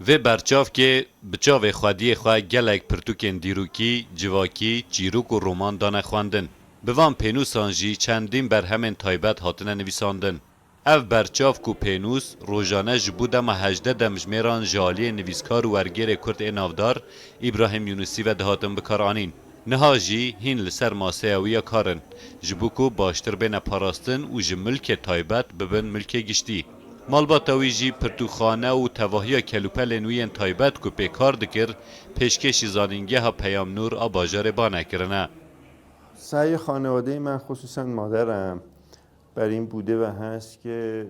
Vê berçavkê bi çavê xwediyê xwe gelek pirtûkên dîrokî, civakî, çîrok û roman dane xwendin. Bi van pênûsan jî çendîn berhemên taybet hatine nivîsandin. Ev berçavk û pênûs rojane ji bo dema 18 demjimêran ji aliyê nivîskar û wergêrê Kurd ê navdar Îbrahîm Yûnisî ve dihatin bikaranîn. Niha jî hîn li ser maseya wî ya kar in, ji bo ku baştir bêne parastin û ji milkê taybet bibin milkê giştî. Malbata wî jî pirtûkxane û tevahiya kelûpelên wî yên taybet ku pê kar dikir, pêşkêşî Zanîngeha Peyam Nûr a bajarê Bane kirine. سعی خانواده من خصوصا مادرم بر این بوده و هست که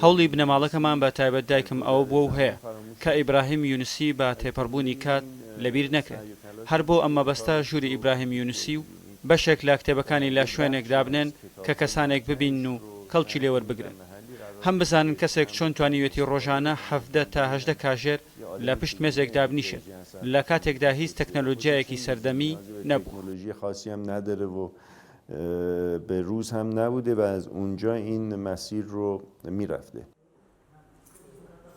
هەوڵی بنەماڵەکەمان بە تایبەت دایکم ئەوە بووە و هەیە کە ئیبراهیم یونسی بە تێپەڕبوونی کات لەبیر نەکرێت. هەر بۆ ئەم مەبەستە ژووری ئیبراهیم یونسی و بەشێک لە کتێبەکانی لە شوێنێک دابنێن کە کەسانێک ببینن و کەڵکی لێ وەربگرن. هەم بزانن کەسێک چۆن توانیویەتی ڕۆژانە 17 تا 18 کاژێر لە پشت مێزێک دابنیشێت لە کاتێکدا هیچ تەکنەلۆجیایەکی سەردەمی نەبووە. به روز هم نبوده و از اونجا این مسیر رو میرفته.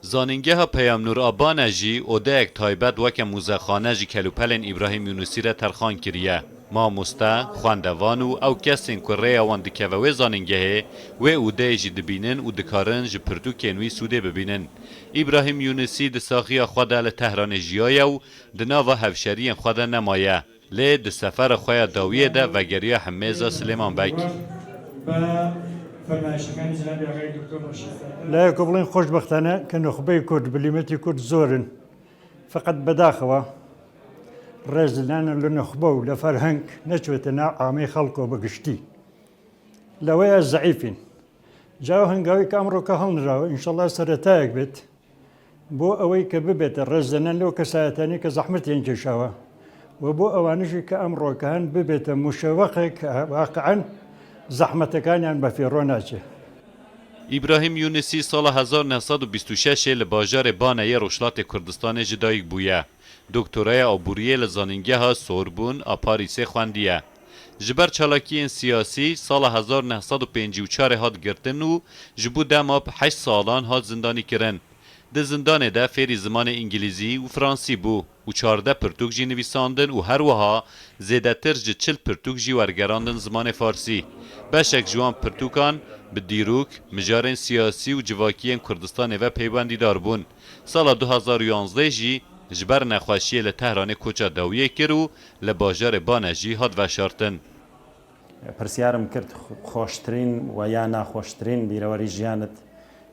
Zanîngeha Peyam Nûr a Bane jî odeyek taybet weke muzexane ji kelûpelên Îbrahîm Yûnisî re terxan kiriye. Mamoste, xwendevan û ew kesên ku rêya wan dikeve wê zanîngehê, wê odeyê jî dibînin û dikarin ji pirtûkên wî sûdê bibînin. Îbrahîm Yûnisî di saxiya xwe de li Tehranê jiyaye û di nava hevşeriyên xwe de nemaye. Lê di sefera xwe ya dawiyê de vegeriya hemêza Silêman Beg. لایەکەوە بڵێین خۆشبەختانە کە نوخبەی کورد، بلیمەتی کورد زۆرن، فەقەت بەداخەوە ڕێزلێنان لە نوخبە و لە فەرهەنگ نەچوێتە ناو عامەی خەڵکەوە بە گشتی. لەوەیە زەعیفین. جا ئەو هەنگاوەی کە ئەمڕۆکە هەڵنراوە ئینشەڵا سەرەتایەک بێت بۆ ئەوەی کە ببێتە ڕێزلێنان لەو کەسایەتانەی کە زەحمەتیان کێشاوە و بۆ ئەوانەشی کە ئەمڕۆکە هەن ببێتە مشەوەقێک کە واقعەن زەحمەتەکانیان بەفیڕۆ ناچێ. ئیبراهیم یونسی ساڵa 1926 ê li bajarê Bane yê Rojhilatê Kurdistanê ji dayik bûye. Doktoraya aboriyê li Zanîngeha Sorbûn a Parîsê xwendiye. Ji ber çalakiyên siyasî sala 1954 ê hat girtin û ji bo dema heşt salan hat zindanîkirin. Di zindanê de fêrî zimanê îngilîzî û fransî bû û 14 pirtûk jî nivîsandin û her wiha zêdetir ji 40 pirtûk jî wergerandin zimanê farsî. Beşek ji wan pirtûkan bi dîrok, mijarên siyasî û civakiyên Kurdistanê ve peywendîdar bûn. Sala 2011 jî ji ber nexweşiyê li Tehranê koça dawiyê kir û li bajarê Bane jî hat veşartin. پرسیارم کرد خۆشترین و یا ناخۆشترین بیرەوەری ژیانت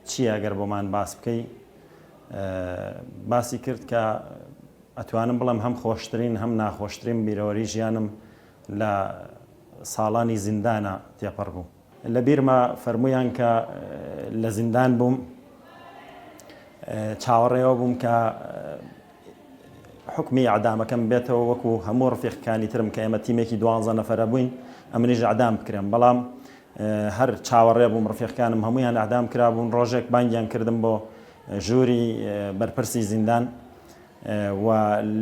چییە ئەگەر بۆمان باس بکەی؟ باسی کرد کە ئەتوانم بڵێم هەم خۆشترین هەم ناخۆشترین بیرەوەری ژیانم لە ساڵانی زیندانە تێپەڕ بوو. لە بیرمە فەرموویان کە لە زیندان بووم چاوەڕێوە بووم کە حوکمی ئیعدامەکەم بێتەوە وەکو هەموو ڕفیقەکانی ترم کە ئێمە تیمێکی دوانزە نەفەرە بووین ئەمنیش ئیعدام بکرێم بەڵام هەر چاوەڕێ بووم ڕفیقەکانم هەموویان ئیعدام کرابوون ڕۆژێک بانگیان کردم بۆ ژووری بەرپرسی زیندان و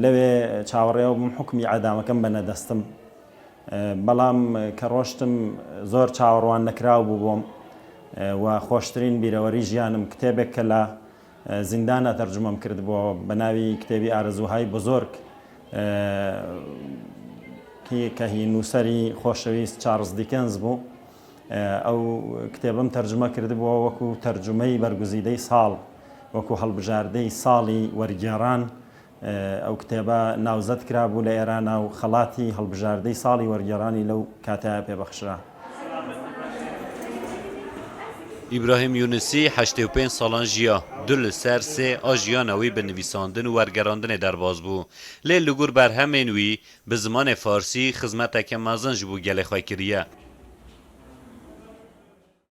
لەوێ چاوەڕێوە بووم حوکمی ئیعدامەکەم بەنە دەستم بەڵام کە ڕۆشتم زۆر چاوەڕوان نەکراو بوو بۆم و خۆشترین بیرەوەری ژیانم کتێبێک کە لە زیندانا تەرجومەم کردبووەوە بە ناوی کتێبی ئارەزووهای بزۆرگ کە هی نووسەری خۆشەویست چارڵز دیکنز بوو. ئەو کتێبەم تەرجومە کردبووەوە وەکو تەرجومەی بەرگزیدەی ساڵ، وەکو هەڵبژاردەی ساڵی وەرگێڕان ئەو کتێبە ناوزەد کرابوو لە ئێرانا و خەڵاتی هەڵبژاردەی ساڵی وەرگێڕانی لەو کاتەیا پێ بەخشرا. ئیبراهیم یونسی 85 ساڵان ژیا، du li ser sê a jiyana wî bi nivîsandin û wergerandinê derbas bû. Lê li gor berhemên wî bi zimanê farsî xizmeteke mezin ji bo gelê xwe kiriye.